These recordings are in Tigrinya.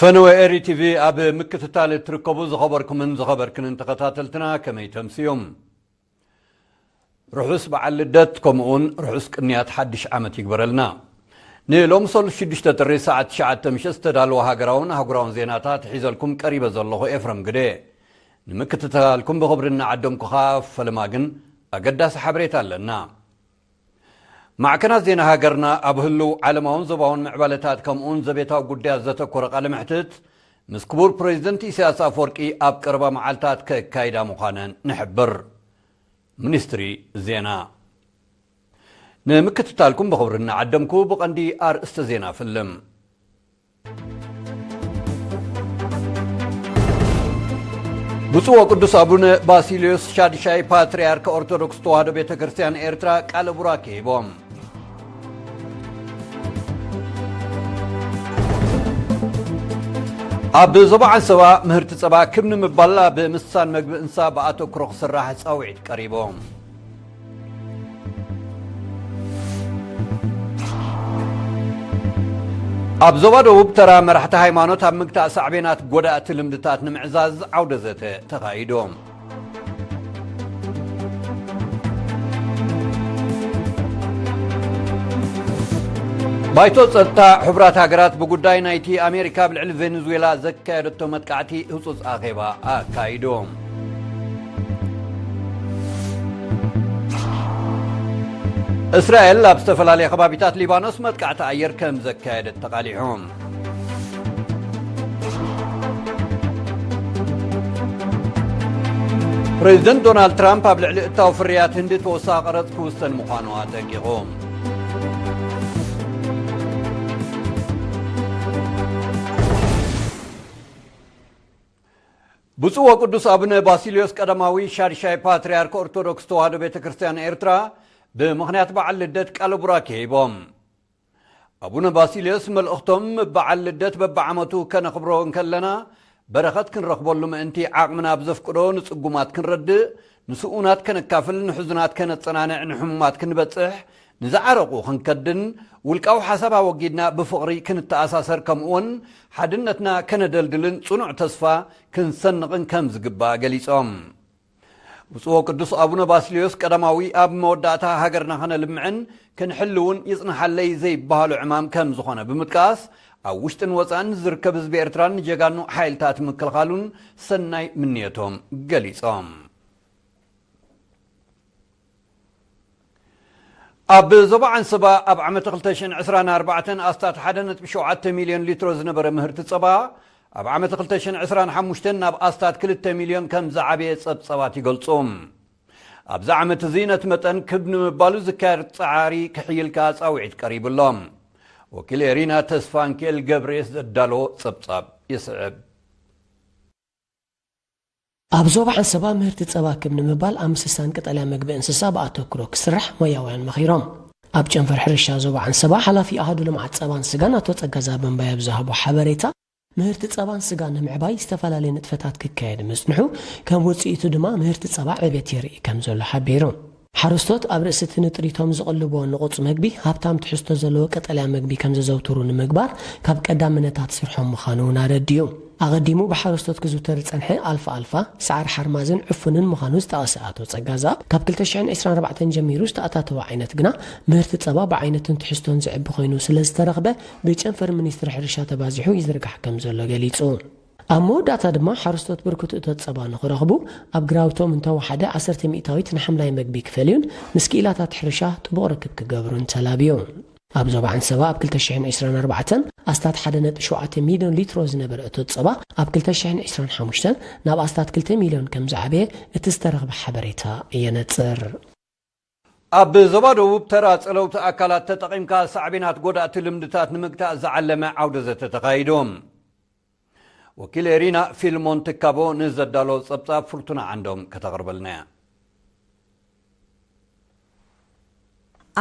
ፈነወ ኤሪ ቲቪ ኣብ ምክትታል እትርከቡ ዝኸበርኩምን ዝኸበርክንን ተኸታተልትና ከመይ ተምስዮም? ርሑስ በዓል ልደት ከምኡውን ርሑስ ቅንያት ሓድሽ ዓመት ይግበረልና። ንሎሚ ሰሉስ ሽዱሽተ ጥሪ ሰዓት ትሽዓተ ምሸት ዝተዳለወ ሃገራውን ኣህጉራውን ዜናታት ሒዘልኩም ቀሪበ ዘለኹ ኤፍረም ግደ። ንምክትታልኩም ብኽብሪ እናዓደምኩ ኸኣ ፈለማ ግን ኣገዳሲ ሓበሬታ ኣለና። ማዕከናት ዜና ሃገርና ኣብ ህልው ዓለማውን ዞባውን ምዕባለታት ከምኡውን ዘቤታዊ ጉዳያት ዘተኮረ ቃለ መሕትት ምስ ክቡር ፕሬዚደንት ኢሳያስ ኣፈወርቂ ኣብ ቀረባ መዓልታት ከካይዳ ምዃነን ንሕብር። ሚኒስትሪ ዜና። ንምክትታልኩም ብኽብሪ እናዓደምኩ ብቐንዲ ኣርእስተ ዜና ፍልም። ብፁዕ ወቅዱስ ኣቡነ ባሲልዮስ ሻድሻይ ፓትርያርክ ኦርቶዶክስ ተዋህዶ ቤተ ክርስቲያን ኤርትራ ቃለ ቡራኬ ሂቦም። ኣብ ዞባ ዓንሰባ ምህርቲ ጸባ ክብ ንምባል ኣብ ምስሳን መግቢ እንስሳ ብኣተኩሮ ክስራሕ ጻውዒት ቀሪቦም። ኣብ ዞባ ደቡብ ተራ መራሕቲ ሃይማኖት ኣብ ምግታእ ሳዕቤናት ጎዳእቲ ልምድታት ንምዕዛዝ ዓውደ ዘተ ተኻይዱ። ባይቶ ጸጥታ ሕቡራት ሃገራት ብጉዳይ ናይቲ ኣሜሪካ ኣብ ልዕሊ ቬኔዙዌላ ዘካየደቶ መጥቃዕቲ ህጹጽ ኣኼባ ኣካይዱ። እስራኤል ኣብ ዝተፈላለየ ከባቢታት ሊባኖስ መጥቃዕቲ ኣየር ከም ዘካየደት ተቓሊሑ። ፕሬዚደንት ዶናልድ ትራምፕ ኣብ ልዕሊ እታው ፍርያት ህንዲ ተወሳኺ ቀረጽ ክውሰን ምዃኑ ኣጠንቂቑ። ብፁዕ ወቅዱስ ኣቡነ ባሲልዮስ ቀዳማዊ ሻድሻይ ፓትርያርክ ኦርቶዶክስ ተዋህዶ ቤተ ክርስቲያን ኤርትራ ብምኽንያት በዓል ልደት ቃለ ቡራኬ ሂቦም። ኣቡነ ባሲልዮስ መልእኽቶም፣ በዓል ልደት በብዓመቱ ከነኽብሮ እንከለና በረኸት ክንረኽበሉ ምእንቲ ዓቕምና ብዘፍቅዶ ንጽጉማት ክንረድእ፣ ንስኡናት ከነካፍል፣ ንሕዙናት ከነጸናንዕ፣ ንሕሙማት ክንበጽሕ፣ ንዝዓረቑ ክንከድን ውልቃዊ ሓሳብ ኣወጊድና ብፍቕሪ ክንተኣሳሰር ከምኡውን ሓድነትና ከነደልድልን ጽኑዕ ተስፋ ክንሰንቕን ከም ዝግባእ ገሊጾም። ብፁዕ ወቅዱስ ኣቡነ ባስልዮስ ቀዳማዊ ኣብ መወዳእታ ሃገርና ከነልምዕን ክንሕልውን ይጽንሓለይ ዘይበሃሎ ዕማም ከም ዝኾነ ብምጥቃስ ኣብ ውሽጥን ወጻእን ዝርከብ ህዝቢ ኤርትራን ንጀጋኑ ሓይልታት ምክልኻሉን ሰናይ ምንየቶም ገሊጾም። ኣብ ዞባ ዓንሰባ ኣብ ዓመት ክልተ ሽሕን ዕስራን ኣርባዕተን ኣስታት ሓደ ነጥቢ ሸውዓተ ሚልዮን ሊትሮ ዝነበረ ምህርቲ ጸባ ኣብ ዓመት ክልተ ሽሕን ዕስራን ሓሙሽተን ናብ ኣስታት ክልተ ሚልዮን ከም ዝዓበየ ጸብጸባት ይገልጹ። ኣብዚ ዓመት እዚ ነቲ መጠን ክብ ንምባሉ ዝካየድ ጻዕሪ ክሕይል ከኣ ጻውዒት ቀሪቡ ኣሎ። ወኪል ኤሪና ተስፋንኪኤል ገብርኤስ ዘዳለዎ ጸብጻብ ይስዕብ። ኣብ ዞባ ዓንሰባ ምህርቲ ጸባ ክብ ንምባል ኣብ ምስሳን ቀጠልያ መግቢ እንስሳ ብኣተኩሮ ክስራሕ ሞያውያን መኺሮም። ኣብ ጨንፈር ሕርሻ ዞባ ዓንሰባ ሓላፊ ኣሃዱ ልምዓት ጸባን ስጋን ኣቶ ጸጋዛ በንባይ ኣብ ዝሃቦ ሓበሬታ፣ ምህርቲ ጸባን ስጋን ንምዕባይ ዝተፈላለየ ንጥፈታት ክካየድ ምጽንሑ፣ ከም ውጽኢቱ ድማ ምህርቲ ጸባ ዕቤት የርኢ ከም ዘሎ ሓቢሩ። ሓረስቶት ኣብ ርእሲ እቲ ንጥሪቶም ዝቕልብዎ ንቑጽ መግቢ፣ ሃብታም ትሕዝቶ ዘለዎ ቀጠልያ መግቢ ከም ዘዘውትሩ ንምግባር ካብ ቀዳምነታት ስርሖም ምዃኑ እውን ኣረዲኡ። ኣቐዲሙ ብሓረስቶት ክዝውተር ዝጸንሐ ኣልፋ ኣልፋ፣ ሰዓር ሓርማዝን ዕፉንን ምዃኑ ዝጠቐሰ ኣቶ ጸጋዛብ፣ ካብ ክልተ ሽሕን ዕስራን ኣርባዕተን ጀሚሩ ዝተኣታተወ ዓይነት ግና ምህርቲ ጸባ ብዓይነትን ትሕዝቶን ዝዕቢ ኮይኑ ስለ ዝተረኽበ፣ ብጨንፈር ሚኒስትሪ ሕርሻ ተባዚሑ ይዝርጋሕ ከም ዘሎ ገሊጹ። ኣብ መወዳእታ ድማ ሓረስቶት ብርክቲ እቶት ጸባ ንኽረኽቡ ኣብ ግራውቶም እንተወሓደ ዓሰርተ ሚእታዊት ንሓምላይ መግቢ ክፈልዩን ምስ ክኢላታት ሕርሻ ጥቡቕ ርክብ ክገብሩን ተላብዩ። ኣብ ዞባ ዓንሰባ ኣብ ክልተ ሽሕን ዕስራን ኣርባዕተን ኣስታት ሓደ ነጥቢ ሸውዓተ ሚልዮን ሊትሮ ዝነበረ እቶት ጸባ ኣብ ክልተ ሽሕን ዕስራን ሓሙሽተን ናብ ኣስታት ክልተ ሚልዮን ከም ዝዓበየ እቲ ዝተረኽበ ሓበሬታ የነጽር። ኣብ ዞባ ደቡብ ተራ ጸለውቲ ኣካላት ተጠቒምካ ሳዕቤናት ጎዳእቲ ልምድታት ንምግታእ ዝዓለመ ዓውደ ዘተ ተኻይዱ። ወኪል ኤሪና ፊልሞን ትካቦ ንዘዳሎ ጸብጻብ ፍርቱና ዓንዶም ከተቕርበልና እያ።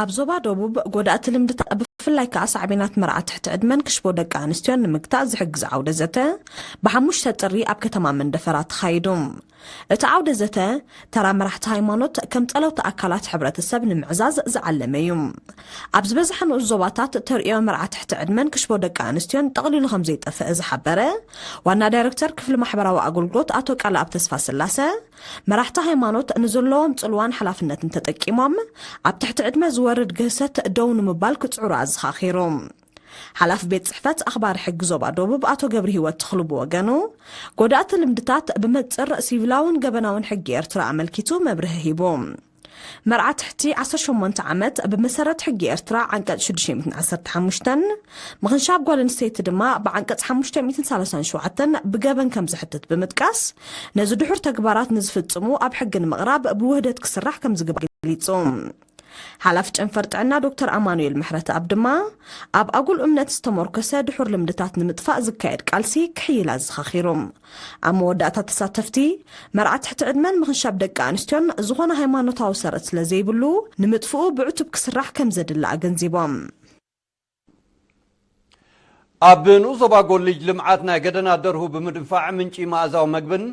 ኣብ ዞባ ደቡብ ጎዳእቲ ልምድታት ብፍላይ ከኣ ሳዕቤናት መርዓ ትሕቲ ዕድመን ክሽቦ ደቂ ኣንስትዮን ንምግታእ ዝሕግዝ ዓውደ ዘተ ብሓሙሽተ ጥሪ ኣብ ከተማ መንደፈራ ተኻይዱ። እቲ ዓውደ ዘተ፣ ተራ መራሕቲ ሃይማኖት ከም ጸለውቲ ኣካላት ሕብረተሰብ ንምዕዛዝ ዝዓለመ እዩ። ኣብ ዝበዝሐ ንኡስ ዞባታት ተርእዮ መርዓ ትሕቲ ዕድመን ክሽቦ ደቂ ኣንስትዮን ጠቕሊሉ ከም ዘይጠፍእ ዝሓበረ ዋና ዳይሬክተር ክፍሊ ማሕበራዊ ኣገልግሎት ኣቶ ቃልኣብ ተስፋ ስላሰ፣ መራሕቲ ሃይማኖት ንዘለዎም ጽልዋን ሓላፍነትን ተጠቂሞም ኣብ ትሕቲ ዕድመ ዝወርድ ግህሰት ደው ንምባል ክጽዕሩ ኣዘኻኺሩ። ሓላፊ ቤት ጽሕፈት ኣኽባሪ ሕጊ ዞባ ደቡብ ኣቶ ገብረ ህይወት ተኽሉ ብወገኑ፣ ጎዳእቲ ልምድታት ብመጽር ሲቪላውን ገበናውን ሕጊ ኤርትራ ኣመልኪቱ መብርሂ ሂቡ። መርዓ ትሕቲ ዓሰርተ ሸሞንተ ዓመት ብመሰረት ሕጊ ኤርትራ ዓንቀጽ ሽዱሽተ ሚእትን ዓሰርተ ሓሙሽተን፣ ምኽንሻብ ጓል ኣንስተይቲ ድማ ብዓንቀጽ ሓሙሽተ ሚእትን ሰላሳን ሸውዓተን ብገበን ከም ዝሕትት ብምጥቃስ፣ ነዚ ድሑር ተግባራት ንዝፍጽሙ ኣብ ሕጊ ንምቕራብ ብውህደት ክስራሕ ከም ዝግባእ ገሊጹ። ሓላፊ ጨንፈር ጥዕና ዶክተር ኣማኑኤል ምሕረተኣብ ድማ፣ ኣብ ኣጉል እምነት ዝተሞርከሰ ድሑር ልምድታት ንምጥፋእ ዝካየድ ቃልሲ ክሕይል ኣዘኻኺሩ። ኣብ መወዳእታ ተሳተፍቲ፣ መርዓ ትሕቲ ዕድመን ምኽንሻብ ደቂ ኣንስትዮን ዝኾነ ሃይማኖታዊ ሰረት ስለ ዘይብሉ፣ ንምጥፍኡ ብዕቱብ ክስራሕ ከም ዘድሊ ኣገንዚቦም። ኣብ ንኡስ ዞባ ጎልጅ ልምዓት ናይ ገደና ደርሁ ብምድንፋዕ ምንጪ መኣዛዊ መግብን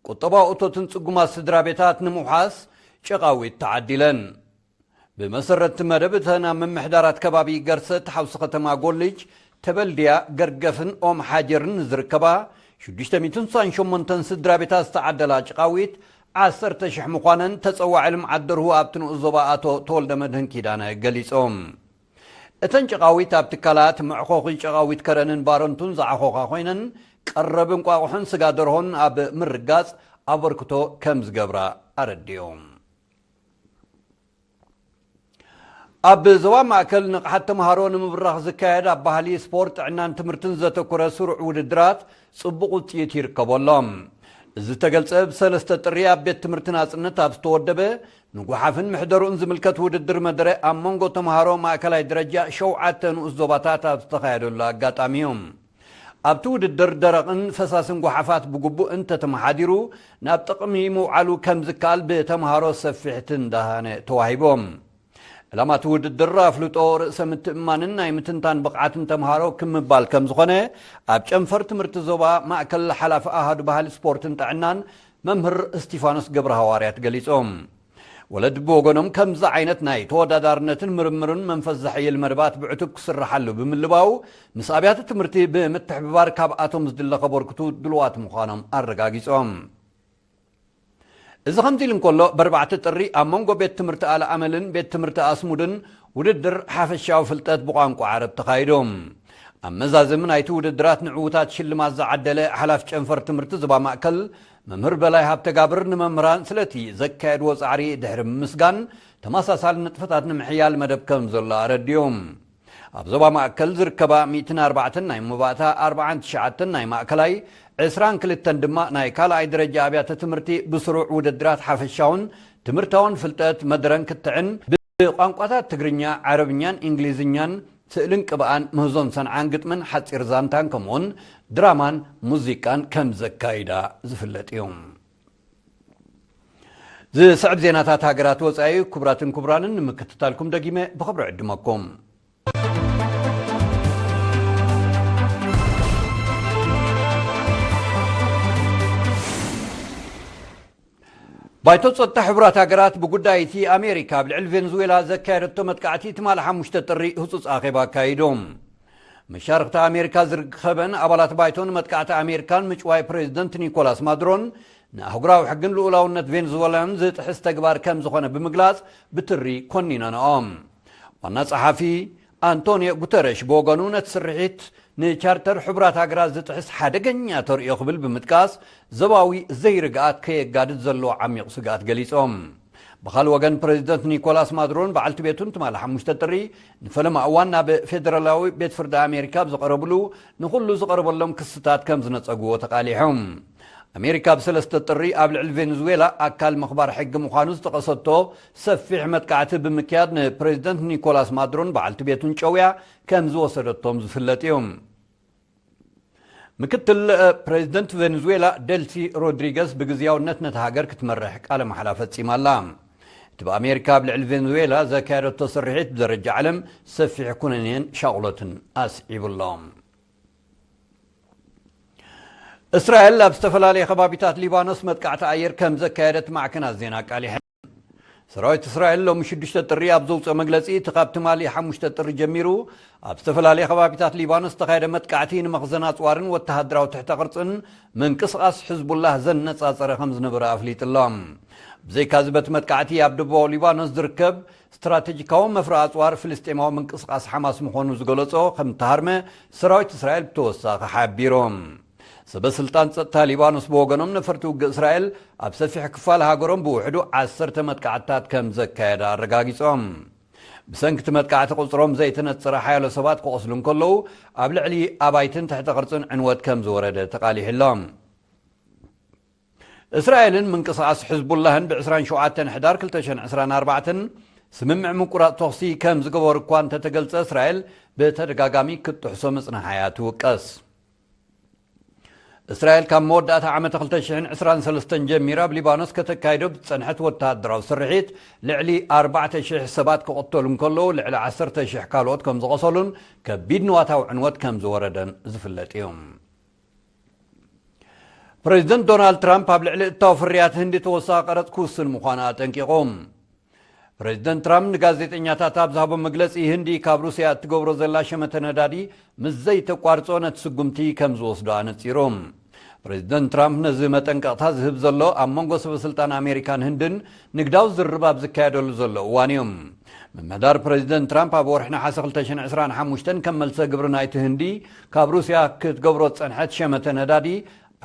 ቁጠባዊ እቶትን ጽጉማት ስድራ ቤታት ንምውሓስ ጨቓዊት ተዓዲለን። ብመሰረት መደብ እተን ኣብ ምምሕዳራት ከባቢ ገርሰት ሓውሲ ከተማ ጎልጅ፣ ተበልድያ፣ ገርገፍን ኦም ሓጀርን ዝርከባ ሽዱሽተ ሚእትን ስሳን ሸሞንተን ስድራ ቤታት ዝተዓደላ ጨቓዊት ዓሰርተ ሽሕ ምዃነን ተጸዋዒ ልምዓት ደርሁ ኣብቲ ንኡስ ዞባ ኣቶ ተወልደ መድህን ኪዳነ ገሊጾም። እተን ጨቓዊት ኣብ ትካላት መዕኾኺ ጨቓዊት ከረንን ባረንቱን ዝዓኾኻ ኮይነን፣ ቀረብ እንቋቑሖን ስጋ ደርሆን ኣብ ምርጋጽ ኣበርክቶ ከም ዝገብራ ኣረዲኦም። ኣብ ዞባ ማእከል ንቕሓት ተምሃሮ ንምብራኽ ዝካየድ ኣብ ባህሊ፣ ስፖርት፣ ጥዕናን ትምህርትን ዘተኮረ ስሩዕ ውድድራት ጽቡቕ ውጽኢት ይርከቦ ኣሎ። እዚ ዝተገልጸ ብሰለስተ ጥሪ ኣብ ቤት ትምህርቲ ናጽነት ኣብ ዝተወደበ ንጓሓፍን ምሕደርኡን ዝምልከት ውድድር መደረ ኣብ መንጎ ተምሃሮ ማእከላይ ደረጃ ሸውዓተ ንኡስ ዞባታት ኣብ ዝተኻየደሉ ኣጋጣሚ እዩ። ኣብቲ ውድድር ደረቕን ፈሳስን ጓሓፋት ብግቡእ እንተተመሓዲሩ ናብ ጥቕሚ ምውዓሉ ከም ዝከኣል ብተምሃሮ ሰፊሕ ትንታነ ተዋሂቦም። ዕላማ እቲ ውድድር ኣፍልጦ፣ ርእሰ ምትእምማንን ናይ ምትንታን ብቕዓትን ተምሃሮ ክምባል ከም ዝኾነ ኣብ ጨንፈር ትምህርቲ ዞባ ማእከል ሓላፊ ኣሃዱ ባህሊ፣ ስፖርትን ጥዕናን መምህር እስቲፋኖስ ገብረ ሃዋርያት ገሊጾም። ወለዲ ብወገኖም ከምዚ ዓይነት ናይ ተወዳዳርነትን ምርምርን መንፈስ ዘሐይል መደባት ብዕቱብ ክስርሓሉ ብምልባው ምስ ኣብያተ ትምህርቲ ብምትሕብባር ካብኣቶም ዝድለ ከበርክቱ ድልዋት ምዃኖም ኣረጋጊጾም። እዚ ከምዚ ኢሉ እንከሎ፣ በርባዕተ ጥሪ ኣብ መንጎ ቤት ትምህርቲ ኣልኣመልን ቤት ትምህርቲ ኣስሙድን ውድድር ሓፈሻዊ ፍልጠት ብቋንቋ ዓረብ ተኻይዱ። ኣብ መዛዘሚ ናይቲ ውድድራት ንዕዉታት ሽልማት ዝዓደለ ሓላፊ ጨንፈር ትምህርቲ ዞባ ማእከል መምህር በላይ ሃብተጋብር ንመምህራን ስለቲ ዘካየድዎ ጻዕሪ ድሕሪ ምምስጋን፣ ተመሳሳሊ ንጥፈታት ንምሕያል መደብ ከም ዘሎ ኣረዲኡ። ኣብ ዞባ ማእከል ዝርከባ ሚእትን ኣርባዕተን ናይ መባእታ፣ ኣርባዓን ትሽዓተን ናይ ማእከላይ፣ ዕስራን ክልተን ድማ ናይ ካልኣይ ደረጃ ኣብያተ ትምህርቲ ብስሩዕ ውድድራት ሓፈሻውን ትምህርታውን ፍልጠት መደረን ክትዕን ብቋንቋታት ትግርኛ፣ ዓረብኛን እንግሊዝኛን ስእልን ቅብኣን ምህዞን ሰንዓን ግጥምን ሓጺር ዛንታን ከምኡውን ድራማን ሙዚቃን ከም ዘካይዳ ዝፍለጥ እዩ። ዝስዕብ ዜናታት ሃገራት ወጻኢ ክቡራትን ክቡራንን ንምክትታልኩም ደጊመ ብኽብሪ ዕድመኩም። ባይቶ ጸጥታ ሕቡራት ሃገራት ብጉዳይ እቲ ኣሜሪካ ኣብ ልዕሊ ቬንዙዌላ ዘካየደቶ መጥቃዕቲ ትማሊ ሓሙሽተ ጥሪ ህጹጽ ኣኼባ ኣካይዱ። መሻርኽቲ ኣሜሪካ ዝርከበን ኣባላት ባይቶን መጥቃዕቲ ኣሜሪካን ምጭዋይ ፕሬዚደንት ኒኮላስ ማዱሮን ንኣህጉራዊ ሕግን ልኡላውነት ቬንዙዌላን ዝጥሕስ ተግባር ከም ዝኾነ ብምግላጽ ብትሪ ኮኒነንኦም። ዋና ጸሓፊ ኣንቶኒዮ ጉተረሽ ብወገኑ ነቲ ስርሒት ንቻርተር ሕቡራት ሃገራት ዝጥሕስ ሓደገኛ ተርእዮ ክብል ብምጥቃስ ዞባዊ ዘይርግኣት ከየጋድድ ዘለዎ ዓሚቕ ስግኣት ገሊጾም። ብኻልእ ወገን ፕሬዚደንት ኒኮላስ ማዱሮን በዓልቲ ቤቱን ትማሊ ሓሙሽተ ጥሪ ንፈለማ እዋን ናብ ፌደራላዊ ቤት ፍርዲ ኣሜሪካ ኣብ ዝቐረብሉ ንኹሉ ዝቐረበሎም ክስታት ከም ዝነጸግዎ ተቓሊሖም። ኣሜሪካ ብሰለስተ ጥሪ ኣብ ልዕሊ ቬንዙዌላ ኣካል ምኽባር ሕጊ ምዃኑ ዝጠቐሰቶ ሰፊሕ መጥቃዕቲ ብምክያድ ንፕሬዚደንት ኒኮላስ ማዱሮን በዓልቲ ቤቱን ጨውያ ከም ዝወሰደቶም ዝፍለጥ እዩ። ምክትል ፕሬዚደንት ቬንዙዌላ ደልሲ ሮድሪገስ ብግዝያውነት ነታ ሃገር ክትመርሕ ቃለ ማሕላ ፈጺማ ኣላ። እቲ ብኣሜሪካ ኣብ ልዕሊ ቬንዙዌላ ዘካየደቶ ስርሒት ብደረጃ ዓለም ሰፊሕ ኩነኔን ሻቕሎትን ኣስዒቡ ኣሎ። እስራኤል ኣብ ዝተፈላለየ ከባቢታት ሊባኖስ መጥቃዕቲ ኣየር ከም ዘካየደት ማዕከናት ዜና ኣቃሊሐን። ሰራዊት እስራኤል ሎሚ ሽዱሽተ ጥሪ ኣብ ዘውፅኦ መግለፂ፣ እቲ ካብ ትማሊ ሓሙሽተ ጥሪ ጀሚሩ ኣብ ዝተፈላለየ ከባቢታት ሊባኖስ ዝተኻየደ መጥቃዕቲ ንመኽዘን ኣፅዋርን ወተሃደራዊ ትሕተ ቅርፅን ምንቅስቓስ ሕዝቡላህ ዘነፃፀረ ከም ዝነበረ ኣፍሊጡ ኣሎ። ብዘይካዚ፣ በቲ መጥቃዕቲ ኣብ ደቡባዊ ሊባኖስ ዝርከብ ስትራቴጂካዊ መፍረ ኣፅዋር ፍልስጤማዊ ምንቅስቓስ ሓማስ ምዃኑ ዝገለጾ ከም ተሃርመ ሰራዊት እስራኤል ብተወሳኺ ሓቢሩ። ሰበ ስልጣን ጸጥታ ሊባኖስ ብወገኖም፣ ነፈርቲ ውግእ እስራኤል ኣብ ሰፊሕ ክፋል ሃገሮም ብውሕዱ ዓሰርተ መጥቃዕትታት ከም ዘካየዳ ኣረጋጊጾም። ብሰንኪ እቲ መጥቃዕቲ ቁጽሮም ዘይተነጸረ ሓያሎ ሰባት ክቖስሉ እንከለዉ፣ ኣብ ልዕሊ ኣባይትን ትሕተ ቅርጽን ዕንወት ከም ዝወረደ ተቓሊሑ ኣሎ። እስራኤልን ምንቅስቓስ ሕዝቡላህን ብ ዕስራን ሸውዓተን ሕዳር ክልተ ሽሕን ዕስራን ኣርባዕተን ስምምዕ ምቁራጽ ተኹሲ ከም ዝገበሩ እኳ እንተተገልጸ፣ እስራኤል ብተደጋጋሚ ክትጥሕሶ ምጽንሓ እያ ትውቀስ። እስራኤል ካብ መወዳእታ ዓመተ ክልተ ሽሕን ዕስራን ሰለስተን ጀሚራ ኣብ ሊባኖስ ከተካይዶ ብዝጸንሐት ወተሃደራዊ ስርሒት፣ ልዕሊ ኣርባዕተ ሽሕ ሰባት ክቕተሉ እንከለዉ፣ ልዕሊ ዓሰርተ ሽሕ ካልኦት ከም ዝቖሰሉን ከቢድ ንዋታዊ ዕንወት ከም ዝወረደን ዝፍለጥ እዩ። ፕሬዚደንት ዶናልድ ትራምፕ ኣብ ልዕሊ እታው ፍርያት ህንዲ ተወሳኺ ቀረጽ ክውስን ምዃኑ ኣጠንቂቑ። ፕሬዚደንት ትራምፕ ንጋዜጠኛታት ኣብ ዝሃቦ መግለጺ፣ ህንዲ ካብ ሩስያ እትገብሮ ዘላ ሸመተ ነዳዲ ምስ ዘይተቋርጾ ነቲ ስጉምቲ ከም ዝወስዶ ኣነጺሩ። ፕሬዚደንት ትራምፕ ነዚ መጠንቀቕታ ዝህብ ዘሎ ኣብ መንጎ ሰበ ስልጣን ኣሜሪካን ህንድን ንግዳዊ ዝርርብ ኣብ ዝካየደሉ ዘሎ እዋን እዩ። ምምሕዳር ፕሬዚደንት ትራምፕ ኣብ ወርሒ ነሓሰ ክልተ ሽሕን ዕስራን ሓሙሽተን ከም መልሰ ግብሪ ናይቲ ህንዲ ካብ ሩስያ ክትገብሮ ዝጸንሐት ሸመተ ነዳዲ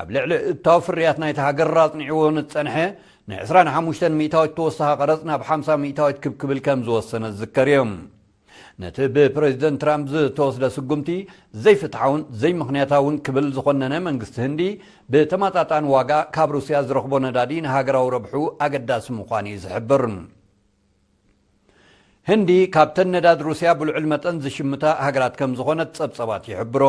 ኣብ ልዕሊ እታው ፍርያት ናይቲ ሃገር ኣጽኒዕዎ ንዝጸንሐ ናይ ዕስራን ሓሙሽተን ሚእታዊት ተወሳኺ ቀረጽ ናብ ሓምሳ ሚእታዊት ክብ ክብል ከም ዝወሰነ ዝዝከር እዩ። ነቲ ብፕሬዚደንት ትራምፕ ዝተወስደ ስጉምቲ ዘይፍትሓውን ዘይምኽንያታውን ክብል ዝኾነነ መንግስቲ ህንዲ፣ ብተመጣጣኒ ዋጋ ካብ ሩስያ ዝረኽቦ ነዳዲ ንሃገራዊ ረብሑ ኣገዳሲ ምዃኑ እዩ ዝሕብር። ህንዲ ካብተን ነዳድ ሩስያ ብልዑል መጠን ዝሽምታ ሃገራት ከም ዝኾነት ጸብጸባት ይሕብሩ።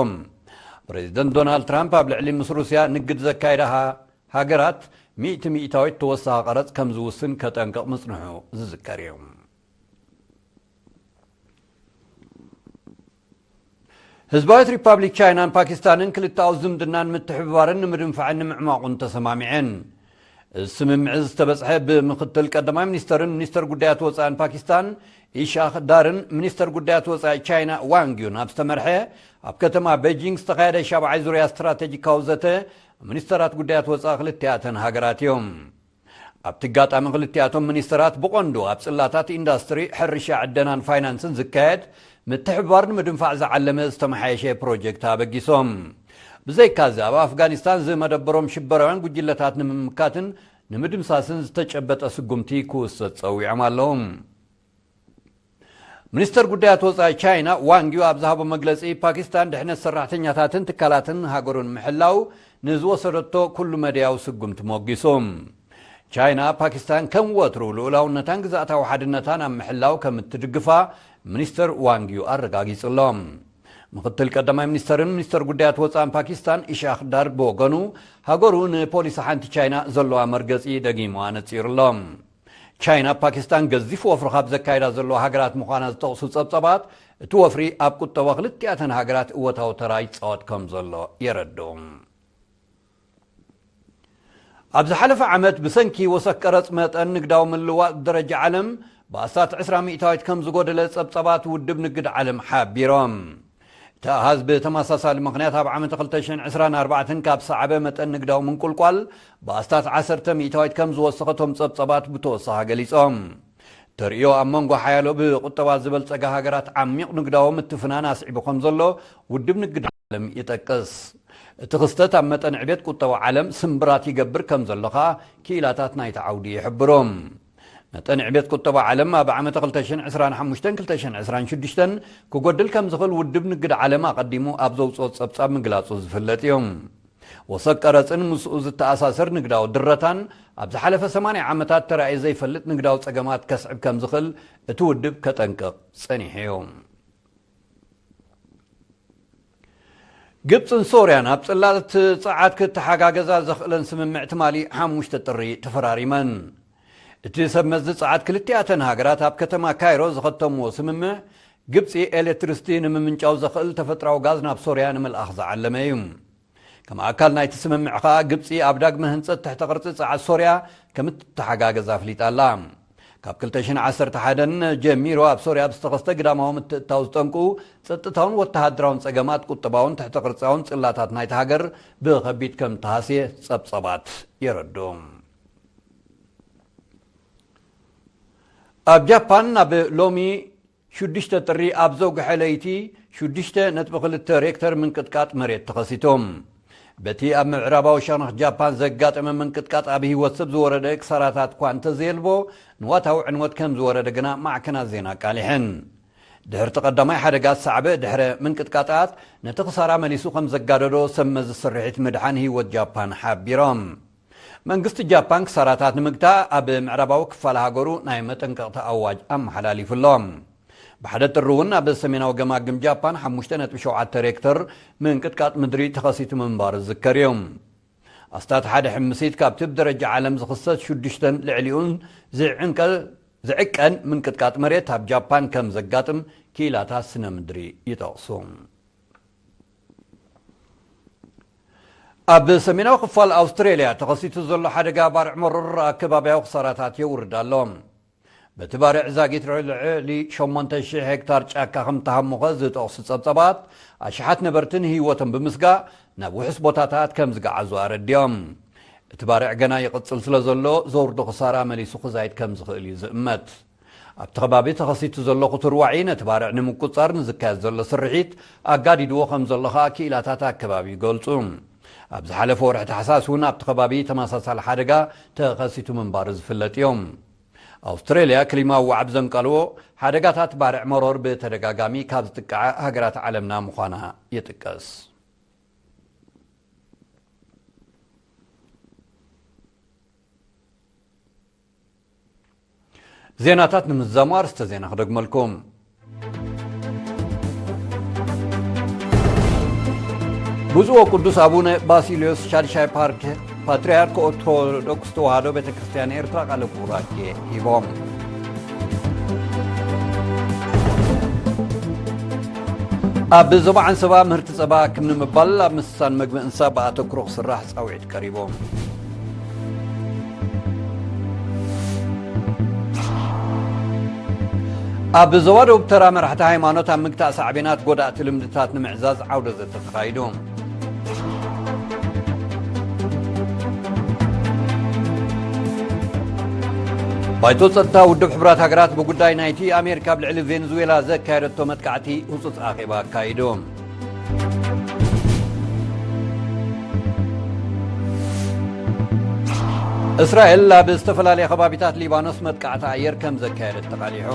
ፕሬዚደንት ዶናልድ ትራምፕ ኣብ ልዕሊ ምስ ሩስያ ንግድ ዘካየዳ ሃ-፣ ሃገራት ሚእቲ ሚእታዊት ተወሳኺ ቀረጽ ከም ዝውስን ከጠንቅቕ ምጽንሑ ዝዝከር እዩ። ህዝባዊት ሪፓብሊክ ቻይናን ፓኪስታንን ክልተኣዊ ዝምድናን ምትሕብባርን ንምድንፋዕን ንምዕማቑን ተሰማሚዐን። እዚ ስምምዕ ዝተበጽሐ ብምክትል ቀዳማይ ሚኒስተርን ሚኒስተር ጉዳያት ወጻእን ፓኪስታን ኢሻኽ ዳርን ሚኒስተር ጉዳያት ወጻኢ ቻይና ዋንግ ዩን ኣብ ዝተመርሐ ኣብ ከተማ ቤጂንግ ዝተኻየደ ሻብዓይ ዙርያ ስትራቴጂካዊ ዘተ ሚኒስተራት ጉዳያት ወጻኢ ክልቲኣተን ሃገራት እዮም። ኣብቲ ኣጋጣሚ ክልቲኣቶም ሚኒስተራት ብቐንዱ ኣብ ጽላታት ኢንዳስትሪ፣ ሕርሻ፣ ዕደናን ፋይናንስን ዝካየድ ምትሕብባር ንምድንፋዕ ዝዓለመ ዝተመሓየሸ ፕሮጀክት ኣበጊሶም። ብዘይካዚ ኣብ ኣፍጋኒስታን ዝመደበሮም ሽበራውያን ጉጅለታት ንምምካትን ንምድምሳስን ዝተጨበጠ ስጉምቲ ክውሰድ ጸዊዖም ኣለዉ። ሚኒስተር ጉዳያት ወጻኢ ቻይና ዋንግ ዩ ኣብ ዝሃቦ መግለጺ፣ ፓኪስታን ድሕነት ሰራሕተኛታትን ትካላትን ሃገሩን ምሕላው ንዝወሰደቶ ኩሉ መደያዊ ስጉምቲ ሞጊሱ። ቻይና ፓኪስታን ከም ወትሩ ልኡላውነታን ግዝኣታዊ ሓድነታን ኣብ ምሕላው ከም እትድግፋ ሚኒስተር ዋንግ ዩ ኣረጋጊጹ ኣሎ። ምክትል ቀዳማይ ሚኒስተርን ሚኒስተር ጉዳያት ወጻእን ፓኪስታን ኢሻኽ ዳር ብወገኑ፣ ሃገሩ ንፖሊሲ ሓንቲ ቻይና ዘለዋ መርገጺ ደጊሙ ኣነጺሩ ኣሎ። ቻይና ፓኪስታን ገዚፍ ወፍሪ ካብ ዘካይዳ ዘለዋ ሃገራት ምዃና ዝጠቕሱ ጸብጸባት፣ እቲ ወፍሪ ኣብ ቁጠባ ክልቲኣተን ሃገራት እወታዊ ተራ ይጻወት ከም ዘሎ የረድኡ። ኣብ ዝሓለፈ ዓመት ብሰንኪ ወሰኽ ቀረጽ መጠን ንግዳዊ ምልውዋጥ ብደረጃ ዓለም ብኣስታት ዕስራ ሚእታዊት ከም ዝጎደለ ጸብጸባት ውድብ ንግድ ዓለም ሓቢሮም። እቲ ኣሃዝ ብተመሳሳሊ ምኽንያት ኣብ ዓመት ክልተ ሽሕን ዕስራን ኣርባዕተን ካብ ሰዓበ መጠን ንግዳዊ ምንቁልቋል ብኣስታት ዓሰርተ ሚእታዊት ከም ዝወሰኸ እቶም ጸብጸባት ብተወሳኺ ገሊጾም። ተርእዮ ኣብ መንጎ ሓያሎ ብቁጠባ ዝበልጸጋ ሃገራት ዓሚቕ ንግዳዊ ምትፍናን ኣስዒቡ ከም ዘሎ ውድብ ንግድ ዓለም ይጠቅስ። እቲ ክስተት ኣብ መጠን ዕቤት ቁጠባ ዓለም ስምብራት ይገብር ከም ዘሎ ከኣ ክኢላታት ናይቲ ዓውዲ ይሕብሩ። መጠን ዕቤት ቁጠባ ዓለም ኣብ ዓመተ ክልተ ሽሕን ዕስራን ሓሙሽተን ክልተ ሽሕን ዕስራን ሽዱሽተን ክጎድል ከም ዝኽእል ውድብ ንግድ ዓለም ኣቐዲሙ ኣብ ዘውጽኦ ጸብጻብ ምግላጹ ዝፍለጥ እዩ። ወሰኽ ቀረጽን ምስኡ ዝተኣሳሰር ንግዳዊ ድረታን ኣብ ዝሓለፈ ሰማንያ ዓመታት ተራእዩ ዘይፈልጥ ንግዳዊ ጸገማት ከስዕብ ከም ዝኽእል እቲ ውድብ ከጠንቅቕ ጸኒሑ እዩ። ግብጽን ሶርያን ኣብ ጽላት ጸዓት ክተሓጋገዛ ዘኽእለን ስምምዕ ትማሊ ሓሙሽተ ጥሪ ተፈራሪመን። እቲ ሰብ መዚ ጸዓት ክልቲኣተን ሃገራት ኣብ ከተማ ካይሮ ዝኸተምዎ ስምምዕ፣ ግብጺ ኤሌክትሪሲቲ ንምምንጫው ዘኽእል ተፈጥራዊ ጋዝ ናብ ሶርያ ንምልኣኽ ዝዓለመ እዩ። ከም ኣካል ናይቲ ስምምዕ ኸኣ ግብጺ ኣብ ዳግመ ህንጸት ትሕተ ቅርጺ ጸዓት ሶርያ ከም እትተሓጋገዝ ኣፍሊጣ ኣላ። ካብ ክልተ ሽሕን ዓሰርተ ሓደን ጀሚሩ ኣብ ሶርያ ብዝተኸስተ ግዳማዊ ምትእትታው ዝጠንቁ ጸጥታውን ወተሃደራውን ጸገማት ቁጠባውን ትሕተ ቅርጻውን ጽላታት ናይቲ ሃገር ብኸቢድ ከም ተሃስየ ጸብጸባት የረድኡ። ኣብ ጃፓን ኣብ ሎሚ ሽዱሽተ ጥሪ ኣብ ዘውግሐ ለይቲ ሽዱሽተ ነጥቢ ክልተ ሬክተር ምንቅጥቃጥ መሬት ተኸሲቱ። በቲ ኣብ ምዕራባዊ ሸነኽ ጃፓን ዘጋጠመ ምንቅጥቃጥ ኣብ ህይወት ሰብ ዝወረደ ክሳራታት እኳ እንተዘየልቦ፣ ንዋታዊ ዕንወት ከም ዝወረደ ግና ማዕከናት ዜና ኣቃሊሐን። ድሕርቲ ቀዳማይ ሓደጋ ዝሰዓበ ድሕረ ምንቅጥቃጣት ነቲ ክሳራ መሊሱ ከም ዘጋደዶ ሰብ መዚ ስርሒት ምድሓን ህይወት ጃፓን ሓቢሮም። መንግስቲ ጃፓን ክሳራታት ንምግታእ ኣብ ምዕራባዊ ክፋል ሃገሩ ናይ መጠንቀቕታ ኣዋጅ ኣመሓላሊፉ ኣሎ። ብሓደ ጥሪ እውን ኣብ ሰሜናዊ ገማግም ጃፓን ሓሙሽተ ነጥቢ ሸውዓተ ሬክተር ምንቅጥቃጥ ምድሪ ተኸሲቱ ምንባሩ ዝዝከር እዩ። ኣስታት ሓደ ሕምሲት ካብቲ ብደረጃ ዓለም ዝኽሰት ሽዱሽተን ልዕሊኡን ዝዕንቀ-፣ ዝዕቀን ምንቅጥቃጥ መሬት ኣብ ጃፓን ከም ዘጋጥም ክኢላታት ስነ ምድሪ ይጠቕሱ። ኣብ ሰሜናዊ ክፋል ኣውስትሬልያ ተኸሲቱ ዘሎ ሓደጋ ባርዕ መሮር ኣከባብያዊ ክሳራታት የውርድ ኣሎ። በቲ ባርዕ ዛጊት ልዕሊ ሸሞንተ ሽሕ ሄክታር ጫካ ከም ተሃሙኸ ዝጠቕሱ ጸብጸባት፣ ኣሽሓት ነበርትን ህይወቶም ብምስጋእ ናብ ውሑስ ቦታታት ከም ዝገዓዙ ኣረዲኦም። እቲ ባርዕ ገና ይቕጽል ስለ ዘሎ፣ ዘውርዶ ክሳራ መሊሱ ክዛይድ ከም ዝኽእል እዩ ዝእመት። ኣብቲ ከባቢ ተኸሲቱ ዘሎ ክቱር ዋዒ ነቲ ባርዕ ንምቁጽጻር ንዝካየድ ዘሎ ስርሒት ኣጋዲድዎ ከም ዘሎ ኸኣ ክኢላታት ኣከባቢ ይገልጹ። ኣብ ዝሓለፈ ወርሒ ታሕሳስ እውን ኣብቲ ከባቢ ተመሳሳሊ ሓደጋ ተኸሲቱ ምንባሩ ዝፍለጥ እዮም። ኣውስትራልያ ክሊማዊ ዋዕብ ዘንቀልዎ ሓደጋታት ባርዕ መሮር ብተደጋጋሚ ካብ ዝጥቅዓ ሃገራት ዓለምና ምዃና ይጥቀስ። ዜናታት ንምዝዛሙ ኣርእስተ ዜና ክደግመልኩም። ብፁዕ ወቅዱስ ኣቡነ ባሲልዮስ ሻድሻይ ፓርክ ፓትርያርክ ኦርቶዶክስ ተዋህዶ ቤተ ክርስቲያን ኤርትራ ቃለ ቡራኬ ሂቦም። ኣብ ዞባ ዓንሰባ ምህርቲ ጸባ ክም ንምባል ኣብ ምስሳን መግቢ እንስሳ ብኣተኩሮ ክስራሕ ጻውዒት ቀሪቡ። ኣብ ዞባ ደቡብ ተራ መራሕቲ ሃይማኖት ኣብ ምግታእ ሳዕቤናት ጎዳእቲ ልምድታት ንምዕዛዝ ዓውደ ዘተ ተኻይዱ። ባይቶ ጸጥታ ውድብ ሕቡራት ሃገራት ብጉዳይ ናይቲ ኣሜሪካ ኣብ ልዕሊ ቬንዙዌላ ዘካየደቶ መጥቃዕቲ ህጹጽ ኣኼባ ኣካይዱ። እስራኤል ኣብ ዝተፈላለያ ከባቢታት ሊባኖስ መጥቃዕቲ ኣየር ከም ዘካየደት ተቓሊሑ።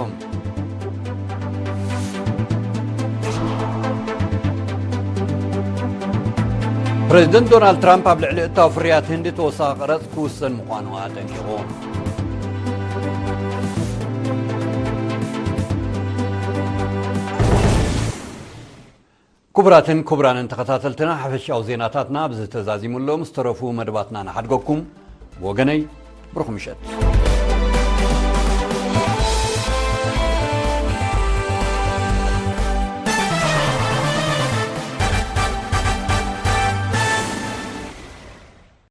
ፕሬዚደንት ዶናልድ ትራምፕ ኣብ ልዕሊ እታው ፍርያት ህንዲ ተወሳኺ ቀረጽ ክውሰን ምዃኑ ኣጠንቂቑ። ክቡራትን ክቡራንን ተኸታተልትና፣ ሓፈሻዊ ዜናታትና ኣብዚ ተዛዚሙ ኣሎ። ምስ ተረፉ መደባትና ንሓድገኩም። ብወገነይ፣ ብሩኽ ምሸት።